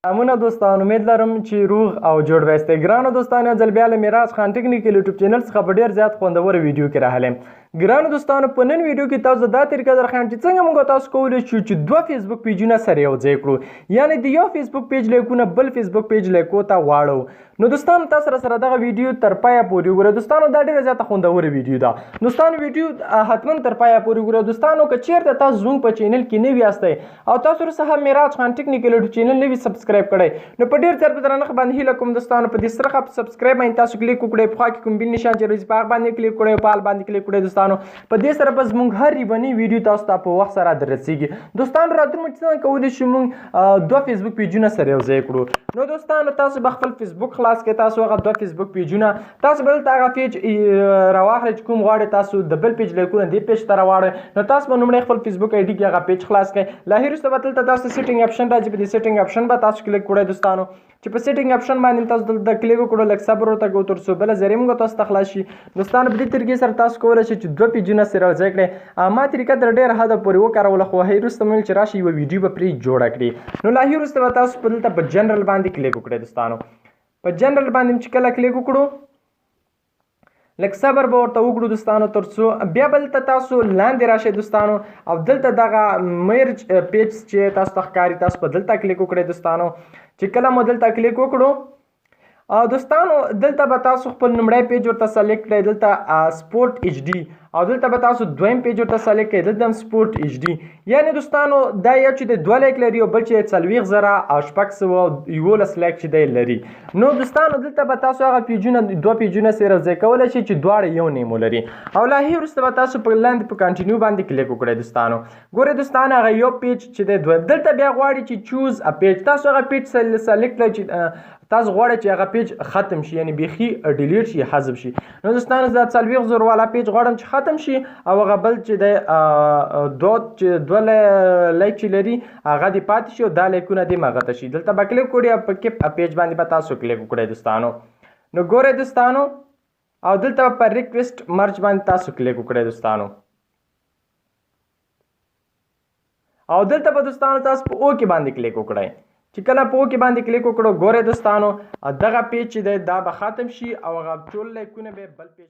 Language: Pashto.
سلامونه دوستان، امید لرم چې روغ او جوړ ویاستئ. ګرانو دوستانو، یو ځل بیا له میراج خان ټیکنیکل یوټیوب چینل څخه په ډیر زیات خوندوره ویډیو کې راغلم. ګرانو دوستانو، په نن ویډیو کې تاسو دا طریقه درښایم چې څنګه موږ تاسو کولی شو چې دوه فیسبوک پیجونه سره یو ځای کړو، یعنی د یو فیسبوک پیج لیکونه بل فیسبوک پیج لیکو ته واړو. نو دوستانو، تاسو سره دغه ویډیو تر پایه پورې وګورئ. دوستانو، دا ډیره زیاته خوندوره ویډیو ده. دوستانو، ویډیو حتما تر پایه پورې وګورئ. دوستانو، که چیرته تاسو زموږ په چینل کې نوي یاستئ او تاسو سره هم میراج خان ټیکنیکل یوټیوب چینل نوي سبسکرایب کړئ، نو په ډیر زیات درنښت باندې هیله کوم دوستانو، په دې سره سبسکرایب باندې تاسو کلیک وکړئ، په خوا کې کوم بل نشان چې راځي په هغه باندې کلیک وکړئ، په آل باندې کلیک وکړئ. دوستانو، په دې سره بس موږ هر یونی ویډیو تاسو ته په وخت سره درسیږي. دوستانو، راتلونکي چې څنګه کولی شو موږ دوه فیسبوک پیجونه سره یو ځای کړو. نو دوستانو، تاسو به خپل فیسبوک خلاص کړئ، تاسو هغه دوه فیسبوک پیجونه تاسو بل ته هغه پیج راواخلئ چې کوم غواړئ تاسو د بل پیج لیکونه دې پیج ته راواړئ. نو تاسو به لومړی خپل فیسبوک آی ډي کې هغه پیج خلاص کړئ. له هغې وروسته به دلته تاسو سیټینګ اپشن راځي، په دې سیټینګ اپشن به تاسو کلیک وکړئ. دوستانو، چې په سیټینګ اپشن باندې تاسو دلته کلیک وکړو، لږ صبر ورته کوو تر څو بله ذریعه موږ تاسو ته خلاص شي. دوستانو، په دې طریقې سره تاسو کولی شئ چې دوه پیجونه سره یو ځای کړئ. ما طریقه تر ډېره حده پورې وکاروله، خو هغې وروسته مې ویل چې راشي یوه ویډیو به پرې جوړه کړي. نو له هغې وروسته به تاسو په دلته په جنرل باندې کلیک وکړئ. دوستانو، په جنرل باندې چې کله کلیک وکړو، لږ صبر به ورته وکړو دوستانو، تر څو بیا به دلته تاسو لاندې راشئ دوستانو، او دلته دغه مرج پیج چې تاسو ته ښکاري تاسو په دلته کلیک وکړئ. دوستانو، چې کله مو دلته کلیک وکړو دوستانو، دلته به تاسو خپل لومړی پیج ورته سلیکټ کړئ، دلته سپورټ ایچ ډي، او دلته به تاسو دویم پیج ورته سلیکټ کړئ، دلته هم سپورټ ایچ ډي. یعنی دوستانو، دا یو چې د 2 لایک لري او بل چې 40,611 لایک چې دی لري. نو دوستانو، دلته به تاسو هغه پیجونه دوه پیجونه سره ځای کولی شئ چې دواړه یو نیم ولري. او له هغې وروسته به تاسو په لاندې په کنټینیو باندې کلیک وکړئ. دوستانو، ګورئ دوستانو، هغه یو پیج چې دی دوه، دلته بیا غواړي چې چوز ا پیج، تاسو هغه پیج سلیکټ کړئ چې تاسو غواړئ چې هغه پیج ختم شي، یعنی بیخي ډیلیټ شي، حذف شي. نو دوستانو، دا 40,000 والا پیج غواړم چې ختم شي، او هغه بل چې دی دوه چې دوه لایک چې لري هغه دې پاتې شي او دا لایکونه دې مغته شي. دلته به کلیک وکړئ او په کیپ پیج باندې به تاسو کلیک وکړئ. دوستانو، نو ګورئ دوستانو، او دلته به په ریکویسټ مرج باندې تاسو کلیک وکړئ. دوستانو، او دلته به دوستانو تاسو په اوکې باندې کلیک وکړئ. چې کله په اوکې باندې کلیک وکړو، ګورئ دوستانو، دغه پیج چې دی دا به ختم شي او هغه ټول لایکونه به بل پیج